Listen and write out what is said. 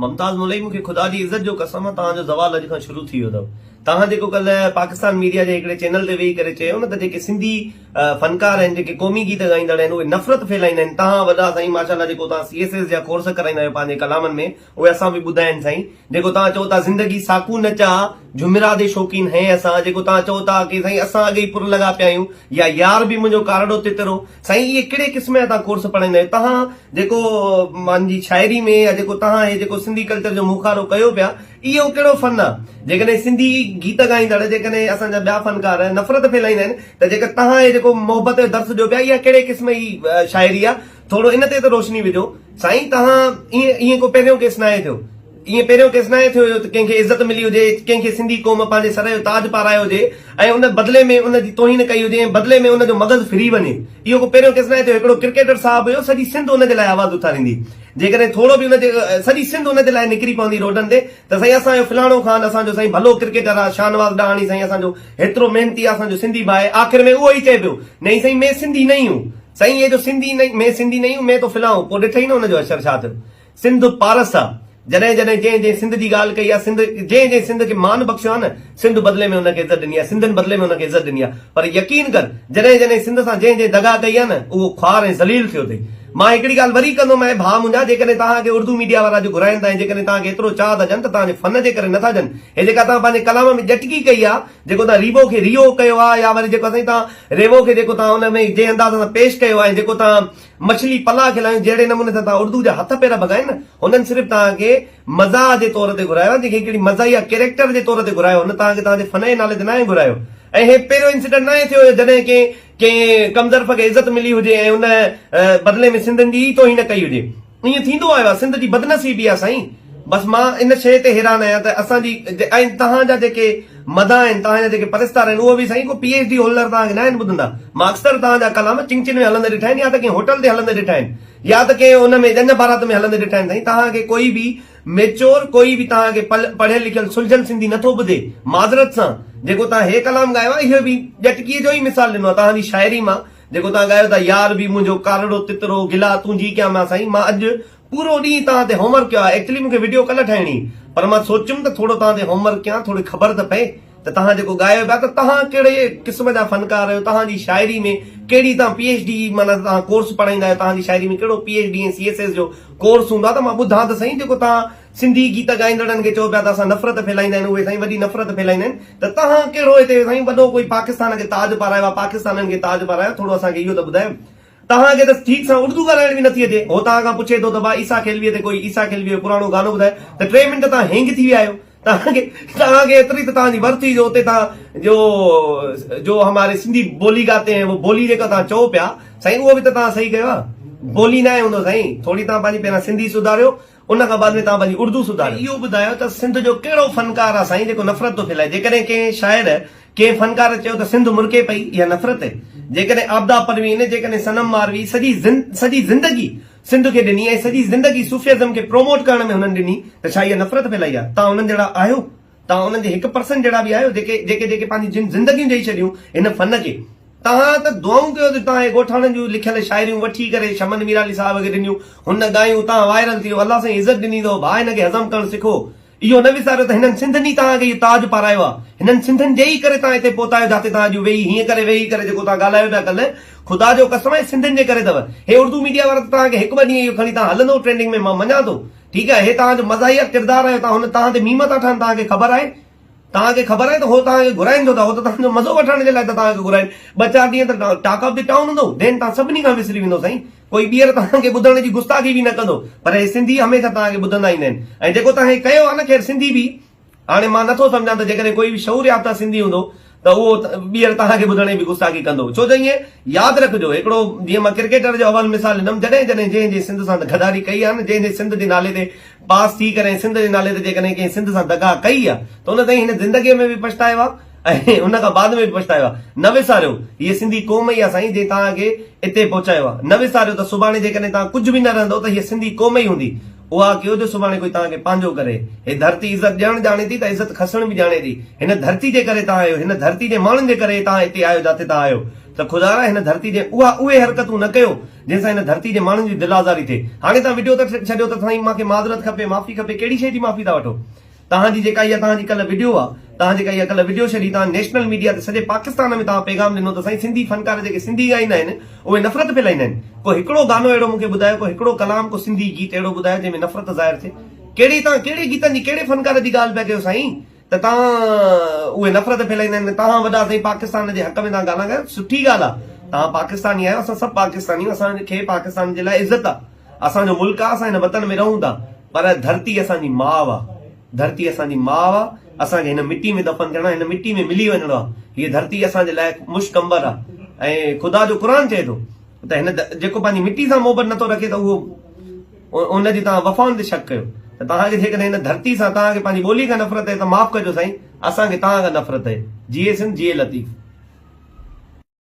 ممتاز ملئي مون کي خدا جي عزت جو قسم آ توهان جو زوال اڄ کان شروع ٿي ويو اٿو. توهان جيڪو ڪلهه پاڪستان ميڊيا جي هڪڙي چينل تي ويهي ڪري چيو نه ته جيڪي سنڌي فنڪار آهن جيڪي قومي گيت ڳائيندڙ آهن اهي نفرت ڦهلائيندا آهن توهان وڏا سائين ماشاءالله جيڪو توهان سي ايس ايس جا ڪورس ڪرائيندا آهيو پنهنجي ڪلامن ۾ اهي اسان به ٻڌا آهن سائين جيڪو توهان چئو ٿا زندگي ساڪو نه چاهه جهمرا the شوقين هين اسان جيڪو توهان چئو ٿا ڪي سائين اسان اڳي ئي پر لڳا پيا آهيون يا يار به منهنجو ڪارڙو تترو سائين اهي ڪهڙي قسم جا توهان ڪورس پڙهائيندا آهيو توهان جيڪو مانجي شاعري ۾ يا جيڪو توهان هي جيڪو سنڌي ڪلچر جو منهن کارو ڪيو پيا اهو ڪهڙو فن آ جيڪڏهن سنڌي گيت ڳائيندڙ جيڪڏهن اسان جا ٻيا فنڪار نفرت ڦهلائيندا آهن ته جيڪا توهان هي جيڪو محبت جو درس ڏيو پيا اها ڪهڙي قسم جي شاعري آ ٿورو ان تي ته روشني وجهو سائين توهان ائين ائين ڪو پهريون ڪيس ناهي ٿيو ائين پهريون ڪيس ناهي ٿيو جو ته ڪنهن کي عزت ملي هجي، ڪنهن کي سنڌي قوم پنهنجي سر جو تاج پارايو هجي ۽ ان بدلي ۾ ان جي توهين ڪئي هجي ۽ بدلي ۾ ان جو مغز ڦري وڃي. اهو ڪو پهريون ڪيس ناهي ٿيو. هڪڙو ڪرڪيٽر صاحب هيو، سڄي سنڌ ان جي لاء آواز اٿاريندي. جيڪڏهن ٿورو به ان جي سڄي سنڌ ان جي لاء نڪري پوندي روڊن تي ته سائين اسان جو فلاڻو خان اسان جو سائين ڀلو ڪرڪيٽر آ، شاهنواز ڏاهاڻي سائين اسان جو هيترو محنتي آ، اسان جو سنڌي ڀاء آهي. آخر ۾ اهو ئي چئي پيو نهين سائين مين سنڌي نهين هون. سائين هي جو سنڌي نهين مين سنڌي نهين هون مين تو فلان هون. پوء ڏٺئي نه ان جو حشر ڇا ٿيو. سنڌ پارس آ. جڏهن جڏهن جنهن جنهن سنڌ جي ڳالهه ڪئي آ، سنڌ جنهن جنهن سنڌ کي مان بخشيو آ نه، سنڌ بدلي ۾ ان کي عزت ڏني آ، سنڌين بدلي ۾ ان کي عزت ڏني آ. پر يقين ڪر، جڏهن جڏهن سنڌ سان جنهن جنهن دغا ڪئي آ نه، اهو خوار ۽ ذليل ٿيو اٿئي. مان هڪڙي ڳالهه وري ڪندوم اي ڀاء منهنجا، جيڪڏهن توهان کي اردو ميڊيا وارا جو گهرائين ٿا ۽ جيڪڏهن توهان کي ايترو چاهه ٿا ڏين ته توهان جي فن جي ڪري نٿا ڏين. هي جيڪا توهان پنهنجي ڪلام ۾ ڄٽڪي ڪئي آ، جيڪو توهان ريبو کي ريو ڪيو آ يا وري جيڪو سائين توهان ريوو کي جيڪو توهان ان ۾ جنهن انداز سان پيش ڪيو آ ۽ جيڪو توهان مڇلي پلاء کلايون جهڙي نموني سان توهان اردو جا هٿ پير ڀڳا آهن نه هنن صرف توهان کي مزاح جي طور تي گهرايو آهي جيڪي هڪڙي مزاحيه ڪيريڪٽر جي طور تي گهرايو هن توهان کي توهان جي فن جي نالي تي ناهي گهرايو ۽ هي پهريون انسيڊنٽ ناهي ٿيو جڏهن ڪنهن ڪنهن ڪم ظرف کي عزت ملي هجي ۽ ان بدلي ۾ سنڌين جي ئي توهين نه ڪئي هجي ائين ٿيندو آيو آهي سنڌ جي بدنصيبي آهي سائين بس مان ان شيء تي حيران آهيان ته اسان جي ۽ توهان جا جيڪي مداح آهن توهان جا جيڪي پرستار آهن اهو به سائين ڪو پي ايڇ ڊي هولڊر توهان کي ناهن ٻڌندا مان اڪثر توهان جا ڪلام چنگچين ۾ هلندي ڏٺا آهن يا ته ڪنهن هوٽل تي هلندي ڏٺا آهن يا ته ڪنهن ان ۾ ڄڃ بارات ۾ هلندي ڏٺا آهن سائين توهان کي ڪوئي به ميچور ڪوئي به توهان کي پڙهيل لکيل سلجهيل سنڌي نٿو ٻڌي معذرت سان جيڪو توهان هي ڪلام ڳايو آهي اهو به ڄٽڪي جو ئي مثال ڏنو آهي توهان جي شاعري مان جيڪو توهان ڳايو ٿا يار به منهنجو ڪارڙو تترو گلا تنهنجي ڪيان مان سائين مان اڄ پورو ڏينهن توهان تي هوم ورڪ ڪيو آهي ايڪچلي مونکي وڊيو ڪلهه ٺاهڻي هئي پر مان سوچيم ته ٿورو توهان تي هوم ورڪ ڪيان ٿوري خبر ته پئي ته توهان جيڪو ڳايو پيا ته توهان ڪهڙي قسم جا فنڪار آهيو توهان جي شاعري ۾ ڪهڙي توهان پي ايڇ ڊي معنيٰ توهان ڪورس پڙهائيندا آهيو توهان جي شاعري ۾ ڪهڙو P H D ۽ C S S جو ڪورس هوندو آهي ته مان ٻڌان ته سائين جيڪو توهان سنڌي گيت ڳائيندڙن کي چئو پيا ته اسان نفرت ڦهلائيندا آهن اهي سائين وڏي نفرت ڦهلائيندا آهن ته توهان ڪهڙو هتي سائين وڏو ڪوئي پاڪستان کي تاج پارايو آهي پاڪستانين کي تاج پارايو ٿورو اسان کي اهو ته ٻڌايو توهان کي ته ٺيڪ سان اردو ڳالهائڻ به نٿي اچي هو توهان کان پڇي ٿو ته ڀاء عيسيٰ خيلويء تي ڪوئي عيسيٰ خيلويء جو پراڻو گانو ٻڌايو ته ٽي منٽ توهان هينگ ٿي ويا آهيو توهان کي توهان کي ايتري ته توهان جي ورٿ ٿي جو اتي توهان جو جو هماري سنڌي بولي گاتي هين وو بولي جيڪا توهان چئو پيا سائين اهو به ته توهان صحيح ڪيو آهي بولي ناهي هوندو سائين ٿوري توهان پنهنجي پهريان سنڌي سڌاريو ان کان بعد ۾ توهان پنهنجي اردو سڌاريو. اهو ٻڌايو ته سنڌ جو ڪهڙو فنڪار آهي سائين جيڪو نفرت ٿو ڦهلائي جيڪڏهن ڪنهن شاعر ڪنهن فنڪار چيو ته سنڌ مرڪي پئي اها نفرت اهي جيڪڏهن عابده پروين جيڪڏهن صنم ماروي سڄي سڄي زندگي سنڌ کي ڏني ۽ سڄي زندگي صوفيازم کي پروموٽ ڪرڻ ۾ هنن ڏني ته ڇا اها نفرت ڦهلائي آهي توهان انهن جهڙا آهيو توهان انهن جي هڪ پرسنٽ جهڙا به آهيو جيڪي جيڪي جيڪي پنهنجي جن زندگيون ڏئي ڇڏيون هن فن کي توهان ته دعائون ڪيو ته توهان جي ڳوٺاڻن جون لکيل شاعريون وٺي ڪري شمن ميرالي صاحب کي ڏنيون، هن ڳايون، توهان وائرل ٿي ويو، الله سائين عزت ڏني اٿو، ڀاء هن کي هضم ڪرڻ سکو. اهو نه وساريو ته هنن سنڌين ئي توهان کي اهو تاج پارايو آهي، هنن سنڌين جي ئي ڪري توهان هتي پهتا آهيو جاتي توهان اڄ ويهي هيئن ڪري ويهي ڪري جيڪو توهان ڳالهايو پيا ڪلهه، خدا جو قسم آهي سنڌين جي ڪري اٿو. هي اردو ميڊيا وارا ته توهان کي هڪ ٻه ڏينهن اهو کڻي توهان هلندو ٽرينڊنگ ۾ مان مڃان ٿو ٺيڪ آهي هي توهان جو مزاحيه ڪردار آهيو توهان هن توهان تي ميم ٿا ٺهن توهان کي خبر آهي توهان کي خبر آهي ته هو توهان کي گهرائين ڇو ٿا؟ هو ته توهان جو مزو وٺڻ جي لاء ٿا توهان کي گهرائين. ٻه چار ڏينهن ته ٽاڪ آف the town هوندو، دين توهان سڀني کان وسري ويندو سائين. ڪوئي ٻيهر توهان کي ٻڌڻ جي گستاخي به نه ڪندو. پر هي سنڌي هميشه توهان کي ٻڌندا ايندا آهن. ۽ جيڪو توهان هي ڪيو آهي نه خير سنڌي به هاڻي مان نٿو سمجهان ته جيڪڏهن ڪوئي به شعور يافته سنڌي هوندو ته اهو ٻيهر توهان کي ٻڌڻ جي به گستاخي ڪندو. ڇو جو ائين ياد رکجو هڪڙو جيئن مان ڪرڪيٽر جو اول مثال ڏنم جڏهن جڏهن جنهن جنهن سنڌ سان غداري ڪئي آهي نه جنهن جنهن سنڌ جي نالي تي پاس ٿي ڪري ۽ سنڌ جي نالي تي جيڪڏهن ڪنهن سنڌ سان دغا ڪئي آ ته ان تائين هن زندگيء ۾ به پڇتايو آ ۽ ان کان بعد ۾ به پڇتايو آ. نه وساريو، هيء سنڌي قوم ئي آ سائين جنهن توهان کي اتي پهچايو آ. نه وساريو ته سڀاڻي جيڪڏهن توهان ڪجهه به نه رهندو ته هيء سنڌي قوم ئي هوندي. اها ڪيو جو سڀاڻي ڪوئي توهان کي پنهنجو ڪري. هي ڌرتي عزت ڏيڻ ڄاڻي ٿي ته عزت کسڻ به ڄاڻي ٿي. هن ڌرتي جي ڪري توهان آهيو، هن ڌرتي جي ماڻهن جي ڪري توهان هتي آهيو جاتي توهان آهيو. ته خدارا هن ڌرتي جي اها اهي حرڪتون نه ڪيو جنهن سان هن ڌرتي جي ماڻهن جي دل آزاري ٿئي. هاڻي توهان وڊيو ته ڇڏيو ته سائين مان کي معذرت کپي معافي کپي ڪهڙي شيء جي معافي ٿا وٺو؟ توهان جي جيڪا اها توهان جي ڪلهه وڊيو آ توهان جيڪا اها ڪلهه وڊيو ڇڏي توهان نيشنل ميڊيا تي سڄي پاڪستان ۾ توهان پيغام ڏنو ته سائين سنڌي فنڪار جيڪي سنڌي ڳائيندا آهن اهي نفرت ڦهلائيندا آهن ڪو هڪڙو گانو اهڙو مون کي ٻڌايو ڪو هڪڙو ڪلام ڪو سنڌي گيت اهڙو ٻڌايو جنهن ۾ نفرت ظاهر ٿئي ڪهڙي توهان ڪهڙي گيتن جي ڪهڙي فنڪار جي ڳالهه پيا ڪيو سائين ته توهان اهي نفرت ڦهلائيندا آهن توهان وڏا سائين پاڪستان جي حق ۾ توهان ڳالهه ڪيو سٺي ڳالهه آ توهان پاڪستاني آهيو اسان سڀ پاڪستاني آهيون اسان کي پاڪستان جي لاء عزت آ اسان جو ملڪ آ اسان هن وطن ۾ رهون ٿا پر ڌرتي اسان جي ماء آ ڌرتي اسان جي ماء آ اسان کي هن مٽي ۾ دفن ٿيڻو آ هن مٽي ۾ ملي وڃڻو آ هيء ڌرتي اسان جي لاء مشڪ عنبر آ ۽ خدا جو قرآن چئي ٿو ته هن جيڪو پنهنجي مٽي سان محبت نٿو رکي ته اهو ان جي توهان وفائن تي شڪ ڪيو ته توهان کي جيڪڏهن هن ڌرتي سان توهان کي پنهنجي ٻولي کان نفرت آهي ته معاف ڪجو سائين اسان کي توهان کان نفرت آهي جيئي سنڌ جيئي لطيف.